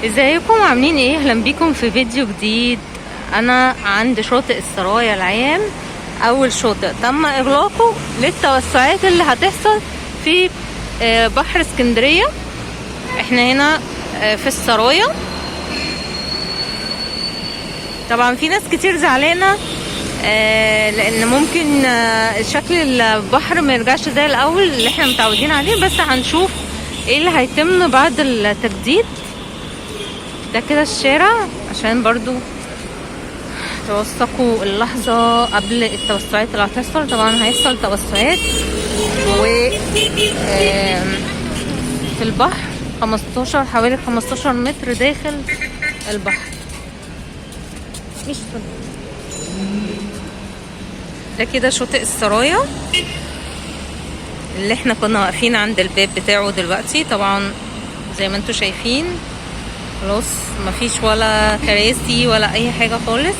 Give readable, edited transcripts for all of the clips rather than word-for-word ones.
ازيكم عاملين ايه؟ اهلا بيكم في فيديو جديد. انا عند شاطئ السرايا العام، اول شاطئ تم اغلاقه للتوسعات اللي هتحصل في بحر اسكندرية. احنا هنا في السرايا. طبعا في ناس كتير زعلانة لان ممكن شكل البحر ما يرجعش زي الاول اللي احنا متعودين عليه، بس هنشوف ايه اللي هيتم بعد التجديد. ده كده الشارع عشان برضو توثقوا اللحظة قبل التوسعات اللي هتحصل. طبعا هيحصل توسعات و في البحر 15، حوالي 15 متر داخل البحر. مش ده كده شاطئ السرايا اللي احنا كنا واقفين عند الباب بتاعه دلوقتي. طبعا زي ما انتوا شايفين خلاص مفيش ولا كراسي ولا اي حاجة خالص.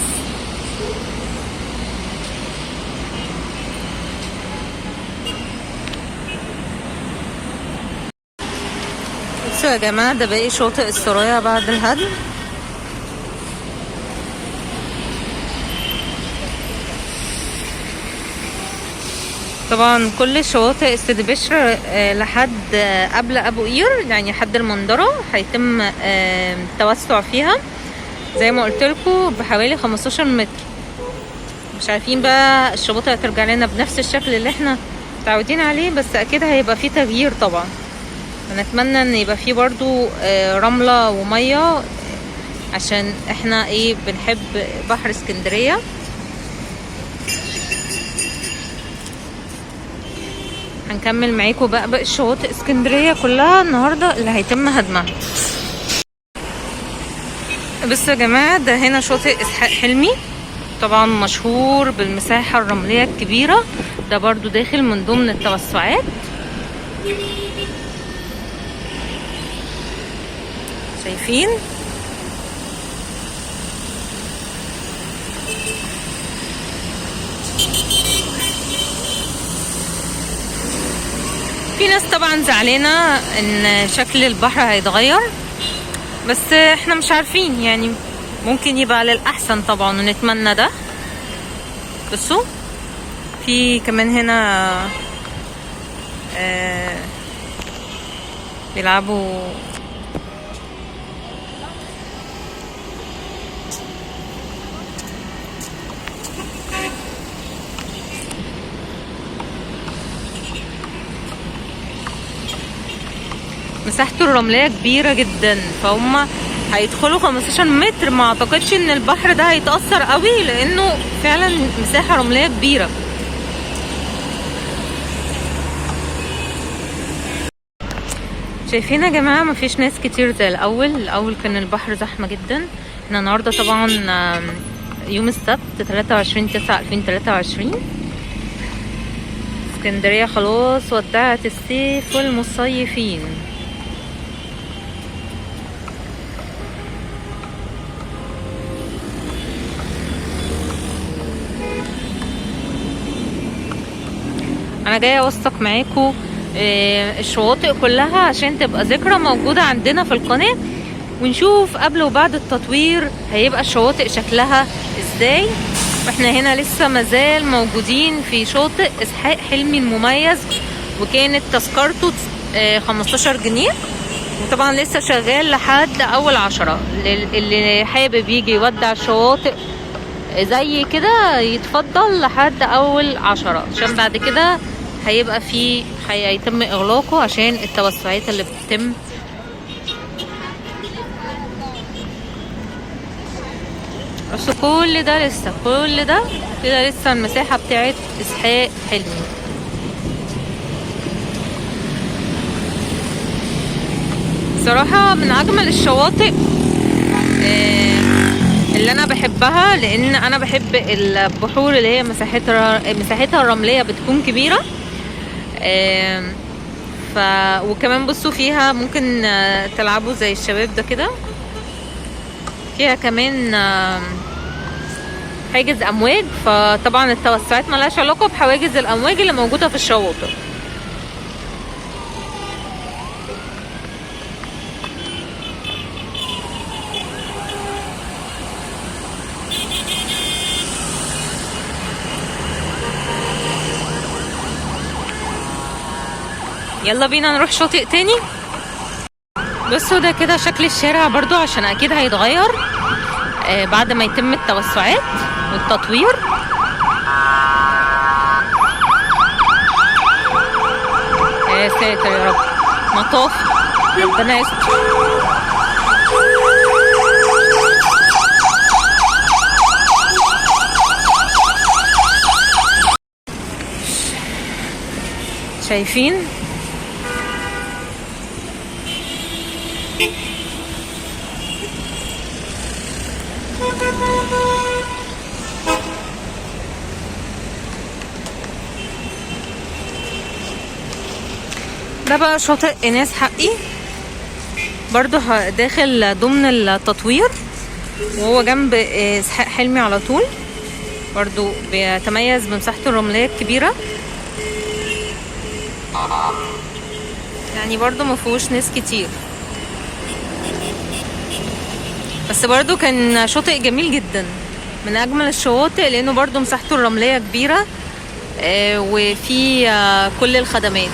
بصوا يا جماعة، ده باقي شاطئ السرايا بعد الهدم. طبعا كل شواطئ سيدي بشر لحد قبل ابو قير، يعني لحد المندرة، هيتم التوسع فيها زي ما قلت لكم بحوالي 15 متر. مش عارفين بقى الشواطئ هترجع لنا بنفس الشكل اللي احنا متعودين عليه، بس اكيد هيبقى فيه تغيير. طبعا نتمنى ان يبقى فيه برضو رملة ومية، عشان احنا بنحب بحر اسكندرية. هنكمل معاكم بقى باقي شواطئ اسكندرية كلها النهاردة اللي هيتم هدمها. بس يا جماعة، ده هنا شاطئ اسحاق حلمي، طبعا مشهور بالمساحة الرملية الكبيرة. ده برضو داخل من ضمن التوسعات. شايفين؟ في ناس طبعا زعلانة ان شكل البحر هيتغير، بس احنا مش عارفين، ممكن يبقى للأحسن طبعا ونتمنى ده. بصوا في كمان هنا بيلعبوا. مساحته الرملية كبيرة جدا، فهم هيدخلوا 15 متر. ما اعتقدش ان البحر ده هيتأثر قوي لانه فعلا مساحة رملية كبيرة. شايفين يا جماعة مفيش ناس كتير زي الاول. الاول كان البحر زحمة جدا. احنا النهاردة طبعا يوم السبت 23/9/2023. اسكندرية خلاص ودعت الصيف والمصيفين. انا جاية اوثق معاكم الشواطئ كلها عشان تبقى ذكرى موجودة عندنا في القناة، ونشوف قبل وبعد التطوير هيبقى الشواطئ شكلها ازاي. واحنا هنا لسه مازال موجودين في شاطئ اسحاق حلمي المميز، وكانت تذكرته 15 جنيه، وطبعا لسه شغال لحد اول 10. اللي حابب يجي يودع الشواطئ زي كده يتفضل لحد اول 10، عشان بعد كده هيتم اغلاقه عشان التوسعات اللي بتتم. بس كل ده لسه، كل ده كده لسه المساحة بتاعت اسحاق حلمي. صراحة من اجمل الشواطئ اللي انا بحبها، لان انا بحب البحور اللي هي مساحتها الرملية بتكون كبيرة. وكمان بصوا فيها ممكن تلعبوا زي الشباب ده كده. فيها كمان حاجز امواج، فطبعا التوسعات ملهاش علاقة بحواجز الامواج اللي موجودة في الشواطئ. يلا بينا نروح شاطئ تاني. بصوا ده كده شكل الشارع برضو، عشان اكيد هيتغير بعد ما يتم التوسعات والتطوير. يا ساتر يا رب، مطاف، ربنا يستر. شايفين؟ ده بقى شاطئ إيناس حقي، برضو داخل ضمن التطوير، وهو جنب إسحاق حلمي على طول. برضو بيتميز بمساحته الرملية الكبيرة، يعني برضو ما فيهوش ناس كتير، بس برضو كان شاطئ جميل جدا، من أجمل الشواطئ، لأنه برضو مساحته الرملية كبيرة، وفي كل الخدمات.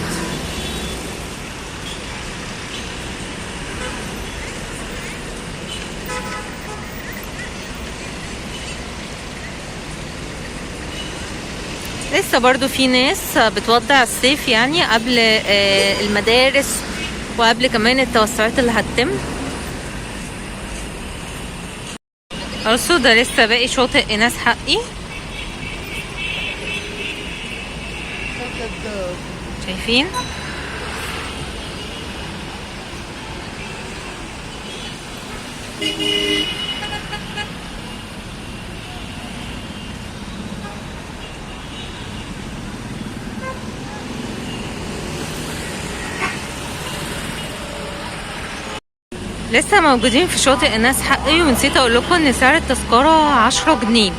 لسه برضو في ناس بتودع الصيف، يعني قبل المدارس وقبل كمان التوسعات اللي هتتم. بصوا ده لسه باقي شاطئ إيناس حقي، شايفين؟ لسه موجودين في شاطئ إيناس حقي. ونسيت اقول لكم ان سعر التذكرة 10 جنيه.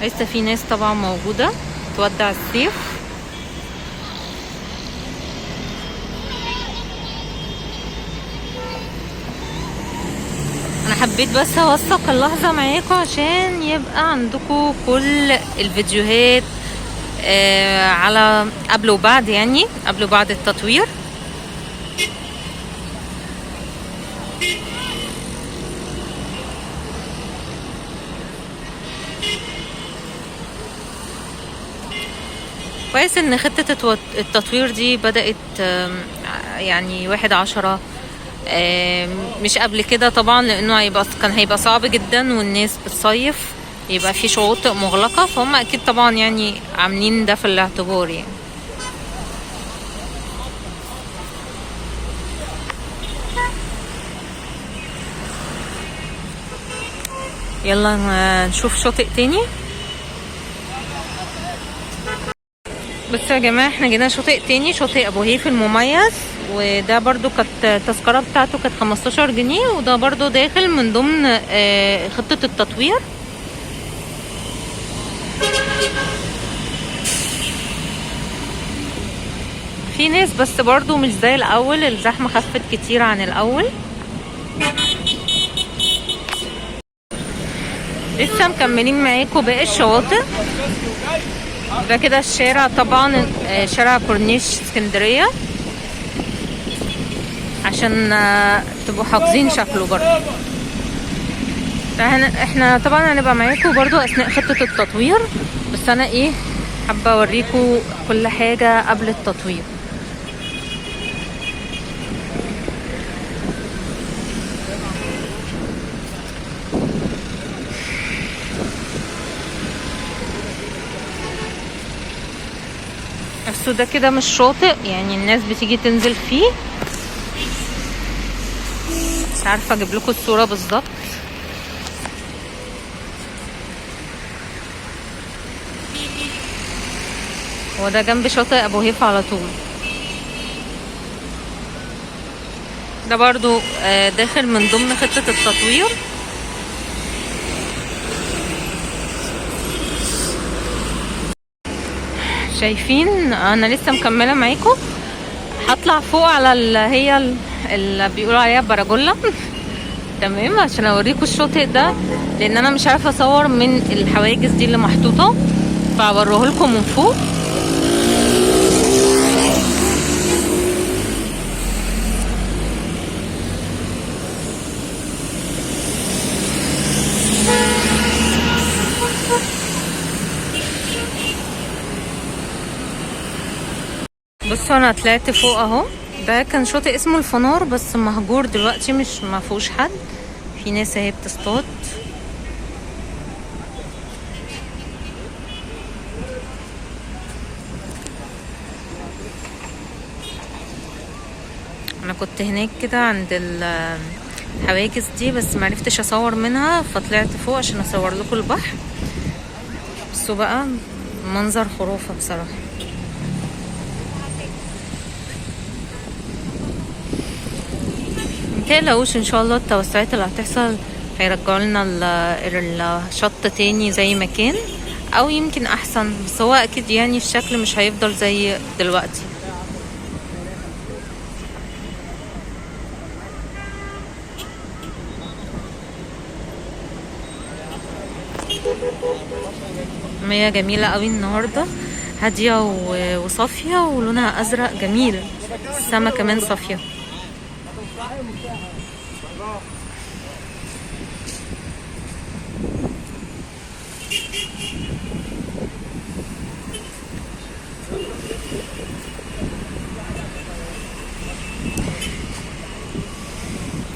لسه في ناس طبعا موجودة تودع الصيف. انا حبيت بس اوثق اللحظة معاكم عشان يبقى عندكم كل الفيديوهات على قبل وبعد، يعني قبل وبعد التطوير. كويس ان خطة التطوير دي بدأت يعني 1/10، مش قبل كده طبعا، لانه كان هيبقى صعب جدا والناس بتصيف، يبقى في شواطئ مغلقة، فهم اكيد طبعا يعني عاملين ده في الاعتبار يعني. يلا نشوف شاطئ تاني. بس يا جماعة احنا جينا شاطئ تاني، شاطئ ابو هيف المميز، وده برضو كانت التذكرة بتاعته كانت 15 جنيه، وده برضو داخل من ضمن خطة التطوير. في ناس بس برضو مش زي الأول، الزحمة خفت كتير عن الأول. لسه مكملين معاكم باقي الشواطئ. ده كده الشارع طبعا، شارع كورنيش اسكندرية، عشان تبقوا حافظين شكله برضو. احنا طبعا هنبقى معاكم برضو اثناء خطة التطوير، بس انا حابة اوريكم كل حاجة قبل التطوير. بس ده كده مش شاطئ، يعني الناس بتيجي تنزل فيه. مش عارفة اجيب لكم الصورة بالظبط. هو ده جنب شاطئ ابو هيف على طول. ده برضو داخل من ضمن خطة التطوير. شايفين انا لسه مكملة معاكم. هطلع فوق على اللي هي اللي بيقولوا عليها باراجولا. تمام، عشان اوريكم الشاطئ ده، لان انا مش عارفه اصور من الحواجز دي اللي محطوطة، فهوريه لكم من فوق. بصوا انا طلعت فوق اهو. ده كان شاطئ اسمه الفنار، بس مهجور دلوقتي، مش ما فيهوش حد. في ناس اهي بتصطاد. انا كنت هناك كده عند الحواجز دي، بس معرفتش اصور منها، فطلعت فوق عشان اصور لكم البحر. بصوا بقى منظر خرافة بصراحة. متقلقوش ان شاء الله التوسعات اللي هتحصل هيرجعوا لنا الشط تاني زي ما كان، او يمكن احسن، بس هو اكيد يعني الشكل مش هيفضل زي دلوقتي. مياه جميلة قوي النهاردة، هادية وصافية، ولونها ازرق جميل. السما كمان صافية.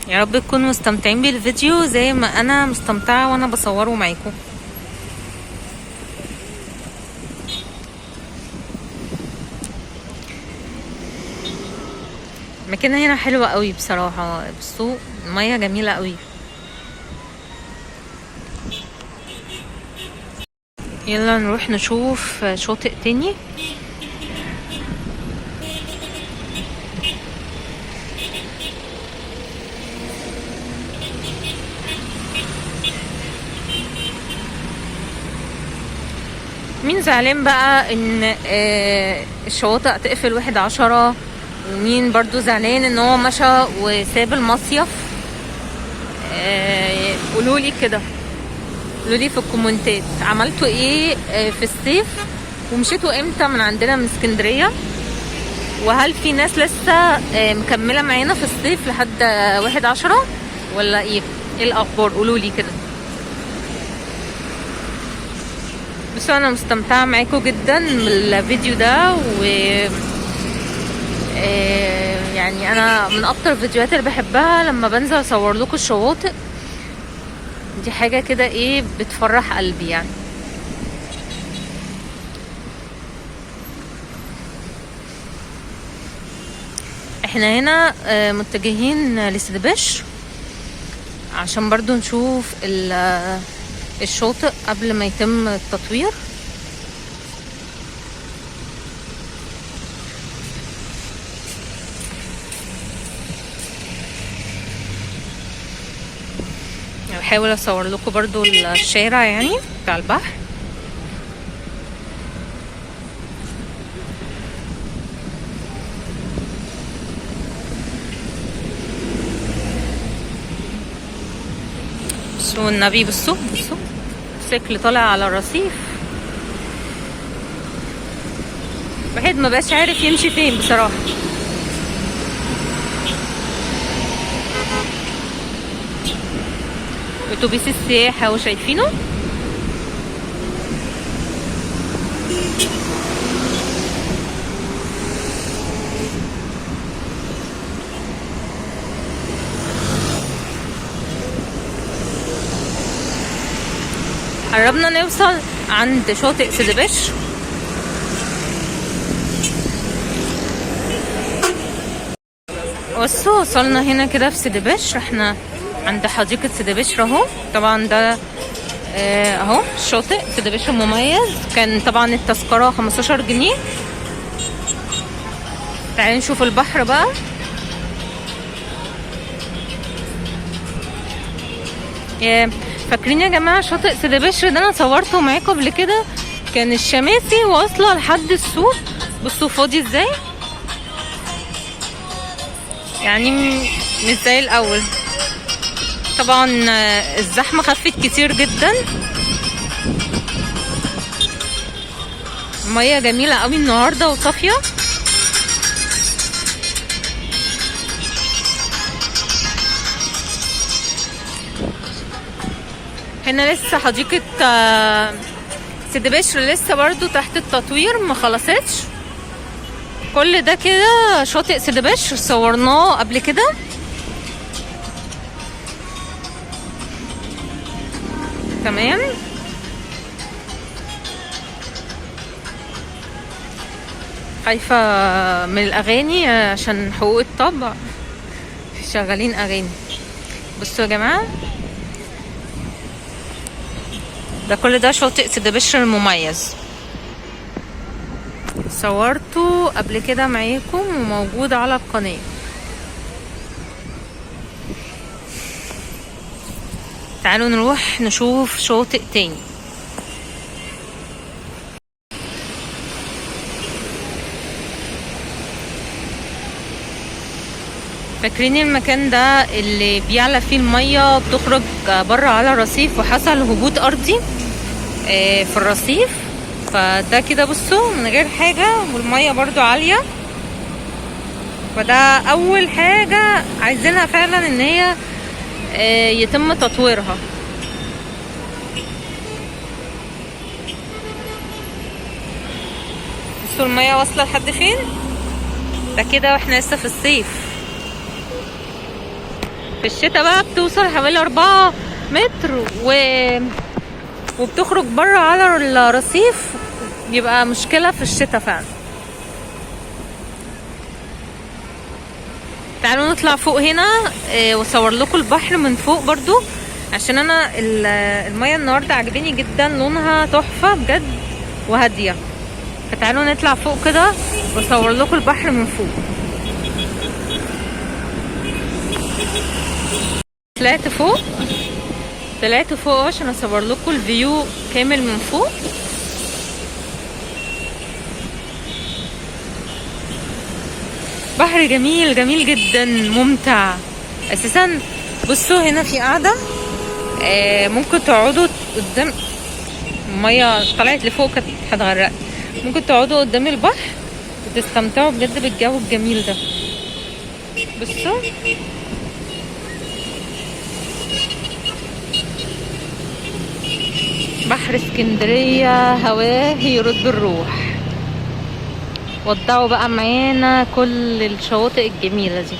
يا رب تكونوا مستمتعين بالفيديو زي ما انا مستمتعة وانا بصورة معاكم. المكان هنا حلو قوي بصراحة. بصوا المية جميلة قوي. يلا نروح نشوف شاطئ تاني. مين زعلان بقى ان الشواطئ هتقفل 1/10؟ ومين برضو زعلان ان هو مشى وساب المصيف؟ قولولي كده، قولولي في الكومنتات عملتوا ايه في الصيف، ومشيتوا امتى من عندنا من اسكندرية، وهل في ناس لسه مكملة معانا في الصيف لحد 1/10 ولا ايه؟ ايه الاخبار؟ قولولي كده. بصوا انا مستمتعة معاكم جدا بالفيديو ده، و يعني انا من اكتر الفيديوهات اللي بحبها لما بنزل اصور لكم الشواطئ دي، حاجة كده ايه بتفرح قلبي يعني. احنا هنا متجهين لسيدي بشر عشان برضو نشوف الشاطئ قبل ما يتم التطوير. بحاول اصور لكم برضو الشارع يعني بتاع البحر. بصوا النبي، بصوا بصوا السكل طالع على الرصيف، واحد ما بقاش عارف يمشي فين بصراحة. اتوبيس السياحة وشايفينه. قربنا نوصل عند شاطئ سيدي بشر. بصوا وصلنا هنا كده في سيدي بشر، احنا عند حديقة سيدي بشر اهو. طبعا ده اهو شاطئ سيدي بشر مميز. كان طبعا التذكرة 15 جنيه. تعالوا نشوف البحر بقى. فاكرين يا جماعة شاطئ سيدي بشر ده انا صورته معاكم قبل كده؟ كان الشماسي واصلة لحد السوق. بصوا فاضي ازاي، يعني مش زي الاول. طبعا الزحمة خفت كتير جدا. المية جميلة قوي النهاردة وصافية. هنا لسه حديقة سيدي بشر لسه برضو تحت التطوير، ما خلصتش. كل ده كده شاطئ سيدي بشر صورناه قبل كده. تمام. خايفة من الأغاني عشان حقوق الطبع، شغالين أغاني. بصوا يا جماعة، ده كل ده شاطئ سيدي بشر المميز، صورته قبل كده معاكم وموجود على القناة. تعالوا نروح نشوف شاطئ تاني. فاكرين المكان ده اللي بيعلى فيه المية بتخرج بره على الرصيف وحصل هبوط ارضي في الرصيف؟ فده كده بصوا من غير حاجة، والمية برضو عالية. فده اول حاجة عايزينها فعلا ان هي يتم تطويرها. بصوا المية واصلة لحد فين. ده كده واحنا لسه في الصيف. في الشتاء بقى بتوصل حوالي 4 متر وبتخرج بره على الرصيف، بيبقى مشكلة في الشتاء فعلا. تعالوا نطلع فوق هنا، واصور لكم البحر من فوق برضو، عشان انا المية النهاردة عجباني جدا، لونها تحفة بجد وهادية. فتعالوا نطلع فوق كده واصور لكم البحر من فوق. طلعت فوق، طلعت فوق عشان اصور لكم الفيو كامل من فوق. بحر جميل جميل جدا ممتع اساسا. بصوا هنا في قعدة، ممكن تقعدوا قدام المية، طلعت لفوق كانت هتغرق. ممكن تقعدوا قدام البحر وتستمتعوا بجد بالجو الجميل ده. بصوا بحر اسكندرية هواه يرد الروح. ودعوا بقى معانا كل الشواطئ الجميلة دي.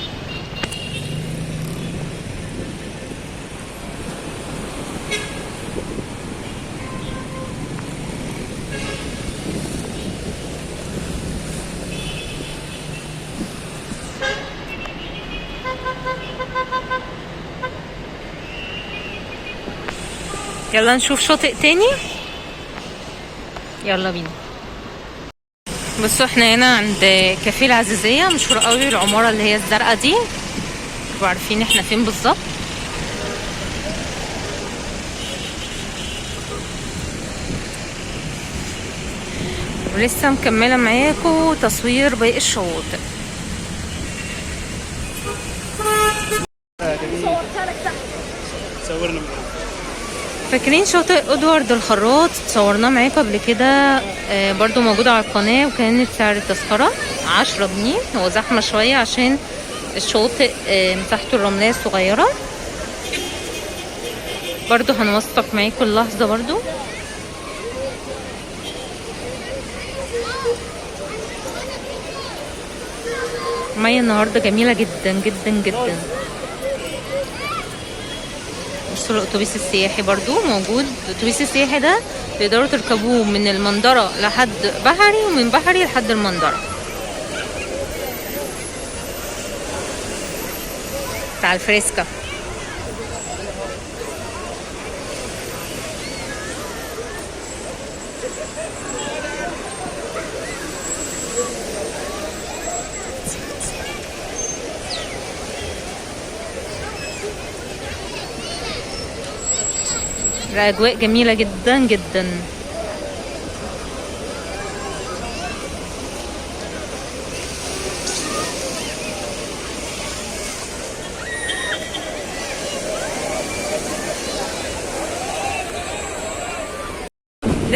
يلا نشوف شاطئ تاني، يلا بينا. بصوا احنا هنا عند كافيه العزيزية، مشهور قوي العمارة اللي هي الزرقاء دي، تبقوا عارفين احنا فين بالظبط. ولسه مكملة معاكم تصوير باقي الشواطئ. صورنا. فاكرين شاطئ ادوارد الخراط؟ صورناه معاكم قبل كده، برضو موجود على القناة، وكانت سعر التذكرة 10 جنيه. هو زحمة شوية عشان الشاطئ، مساحته الرملية صغيرة. برضو هنوثق معاكم اللحظة برضو. المية النهاردة جميلة جدا جدا جدا. بصوا الاتوبيس السياحي برضو موجود. الاتوبيس السياحي ده تقدروا تركبوه من المندرة لحد بحري، ومن بحري لحد المندرة. بتاع الفريسكا. الأجواء جميلة جدا جدا.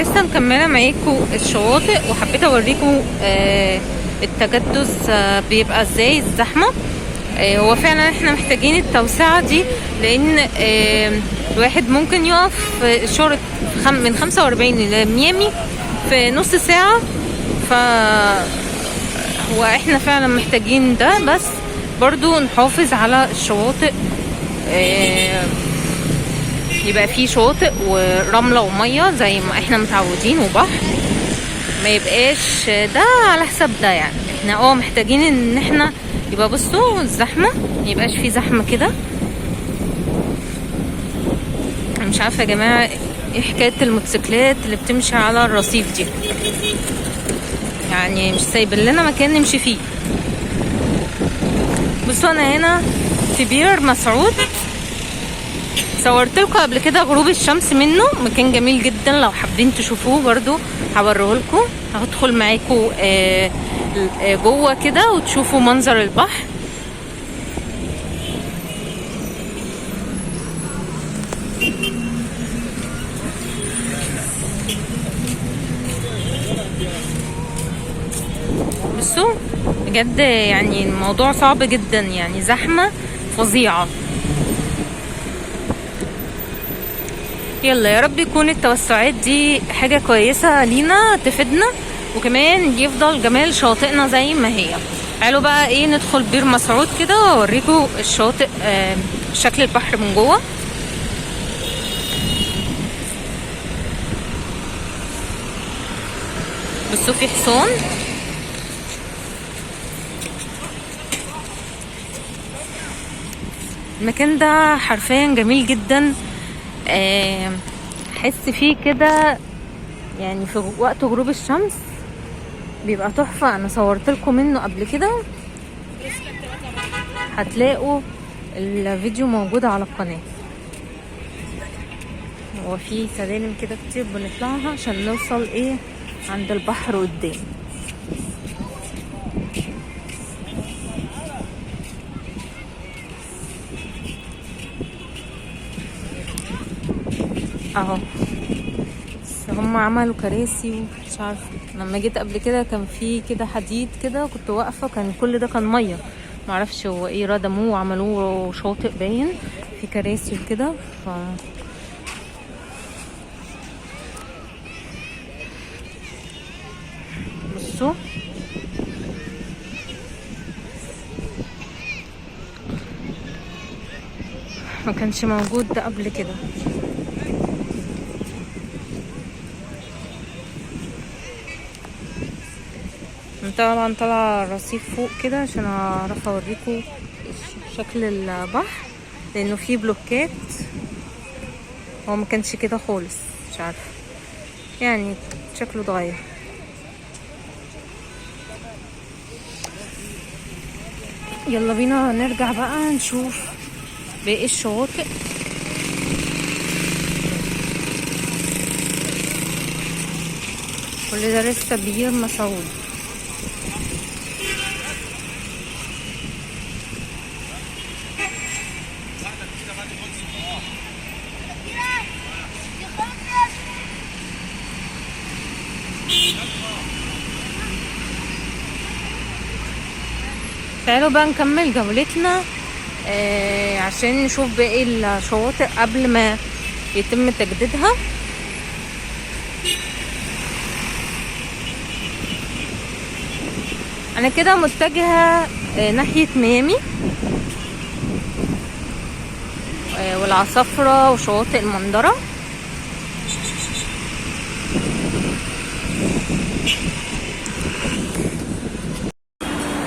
لسه مكملة معاكم الشواطئ، وحبيت اوريكم التكدس بيبقى ازاي، الزحمة. هو فعلا احنا محتاجين التوسعة دي، لان الواحد ممكن يقف في إشارة من 45 لميامي في نص ساعة. ف هو احنا فعلا محتاجين ده، بس برضو نحافظ على الشواطئ، يبقى فيه شواطئ ورملة ومية زي ما احنا متعودين، وبحر، ما يبقاش ده على حساب ده. يعني احنا محتاجين ان احنا يبقى، بصوا الزحمة، ما يبقاش فيه زحمة كده. انا مش عارفة يا جماعة ايه حكاية الموتوسيكلات اللي بتمشي على الرصيف دي، يعني مش سايبين لنا مكان نمشي فيه. بصوا انا هنا في بير مسعود، صورت لكم قبل كده غروب الشمس منه، مكان جميل جدا، لو حابين تشوفوه برضو هوريه لكم. هدخل معاكم جوه كده وتشوفوا منظر البحر. بصوا بجد يعني الموضوع صعب جدا، يعني زحمة فظيعة. يلا يا رب يكون التوسعات دي حاجة كويسة لينا تفيدنا، وكمان يفضل جمال شاطئنا زي ما هي. تعالوا بقى ايه ندخل بير مسعود كده واوريكم الشاطئ، شكل البحر من جوه. بصوا في حصان، المكان ده حرفيا جميل جدا. حس فيه كده يعني في وقت غروب الشمس بيبقى تحفة. انا صورت لكم منه قبل كده، هتلاقوا الفيديو موجود على القناة. هو في سلالم كده كتير بنطلعها عشان نوصل ايه عند البحر قدام. اهو بس هم عملوا كراسي ومش عارفه، لما جيت قبل كده كان في كده حديد كده كنت واقفة، كان كل ده كان مية، معرفش هو ايه، ردموه وعملوه شاطئ باين في كراسي وكده. ف بصوا ما كانش موجود ده قبل كده. طبعا طلع الرصيف فوق كده عشان اعرف اوريكم شكل البحر، لانه فيه بلوكات، هو ما كانش كده خالص، مش عارفه يعني شكله اتغير. يلا بينا نرجع بقى نشوف باقي الشواطئ. كل ده لسه بير مسعود. تعالوا بقى نكمل جولتنا عشان نشوف باقي الشواطئ قبل ما يتم تجديدها. انا كده متجهة ناحية ميامي والعصافرة وشواطئ المندرة.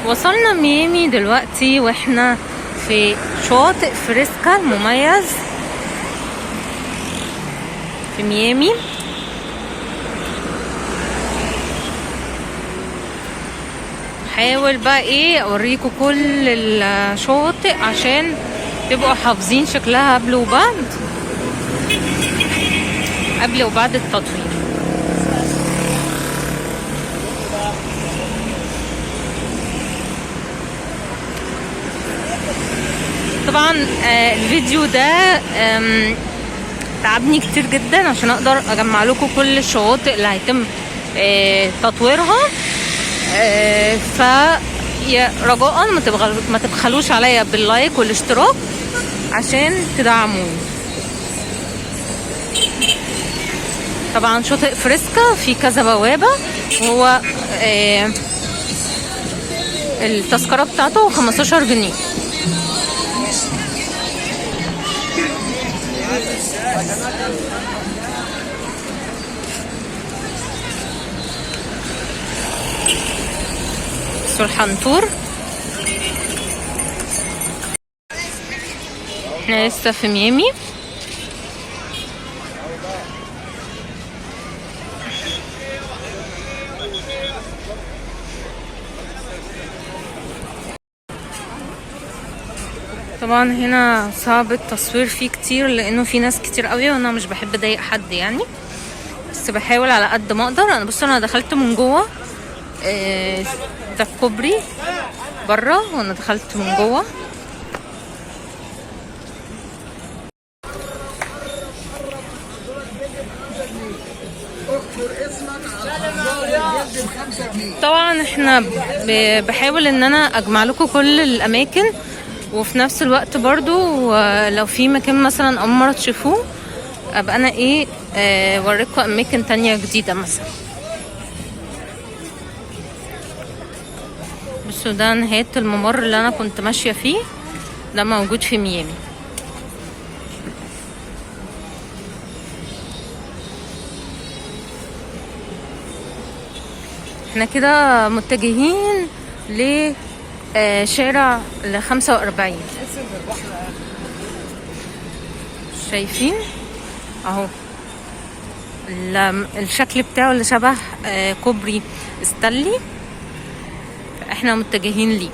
وصلنا ميامي دلوقتي واحنا في شاطئ فريسكا المميز في ميامي. حاول بقى ايه اوريكم كل الشواطئ عشان تبقوا حافظين شكلها قبل وبعد، قبل وبعد التطوير. طبعا الفيديو ده تعبني كتير جدا عشان اقدر اجمع لكم كل الشواطئ اللي هيتم تطويرها. ف يا رجاء ما تبخلوش عليا بال like والاشتراك عشان تدعموني. طبعا شاطئ فريسكا في كذا بوابة، وهو التذكرة بتاعته 15 جنيه. الحنطور. احنا لسه في ميامي. طبعا هنا صعب التصوير فيه كتير لانه في ناس كتير قوي، وانا مش بحب اضايق حد يعني، بس بحاول على قد ما اقدر. انا بصوا انا دخلت من جوه، ده الكوبري بره وانا دخلت من جوه. طبعا احنا بحاول ان انا اجمع لكم كل الاماكن، وفي نفس الوقت برضو لو في مكان مثلا اول مره تشوفوه ابقى انا اوريكم اماكن تانية جديده مثلا. بصوا ده نهاية الممر اللي انا كنت ماشية فيه، ده موجود في ميامي. احنا كده متجهين ل شارع ال 45. شايفين اهو الشكل بتاعه اللي شبه كوبري ستانلي، احنا متجهين ليه.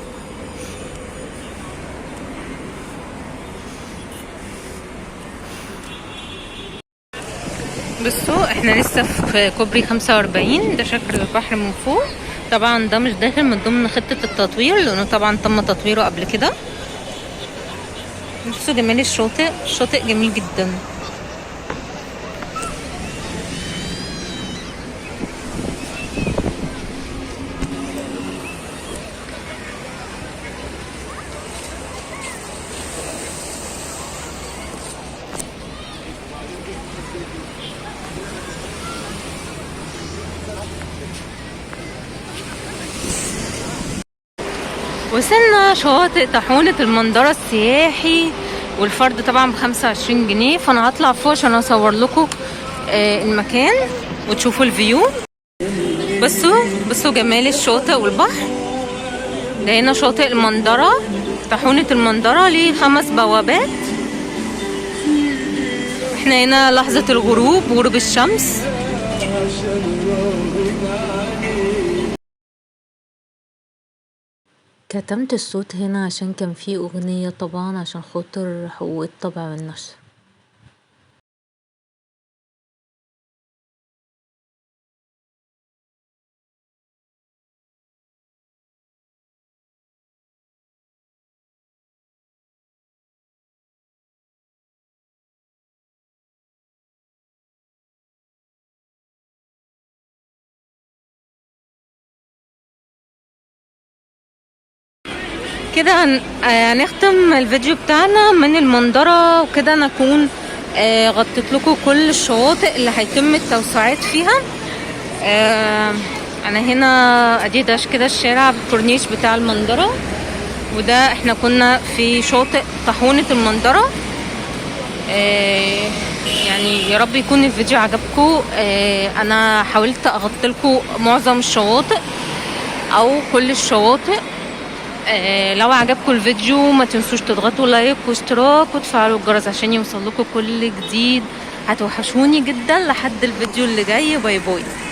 بصوا احنا لسه في كوبري 45، ده شكل البحر من فوق. طبعا ده مش داخل من ضمن خطة التطوير لانه طبعا تم تطويره قبل كده. بصوا جمال الشاطئ، الشاطئ جميل جدا. وصلنا شاطئ طاحونة المندرة السياحي، والفرد طبعا ب25 جنيه. فانا هطلع فوق عشان اصور لكم المكان وتشوفوا الفيو. بصوا جمال الشاطئ والبحر. ده هنا شاطئ المندرة، طاحونة المندرة، ليه 5 بوابات. احنا هنا لحظة الغروب، غروب الشمس. كتمت الصوت هنا عشان كان فيه أغنية طبعا عشان خاطر حقوق الطبع والنشر. كده هنختم الفيديو بتاعنا من المندرة، وكده نكون غطيت لكم كل الشواطئ اللي هيتم التوسعات فيها. انا هنا ادي ده كده الشارع بالكورنيش بتاع المندرة، وده احنا كنا في شاطئ طاحونة المندرة. يا رب يكون الفيديو عجبكم. انا حاولت اغطي لكم معظم الشواطئ او كل الشواطئ. لو عجبكم الفيديو ما تنسوش تضغطوا لايك واشتراك وتفعلوا الجرس عشان يوصل لكم كل جديد. هتوحشوني جدا لحد الفيديو اللي جاي. bye bye.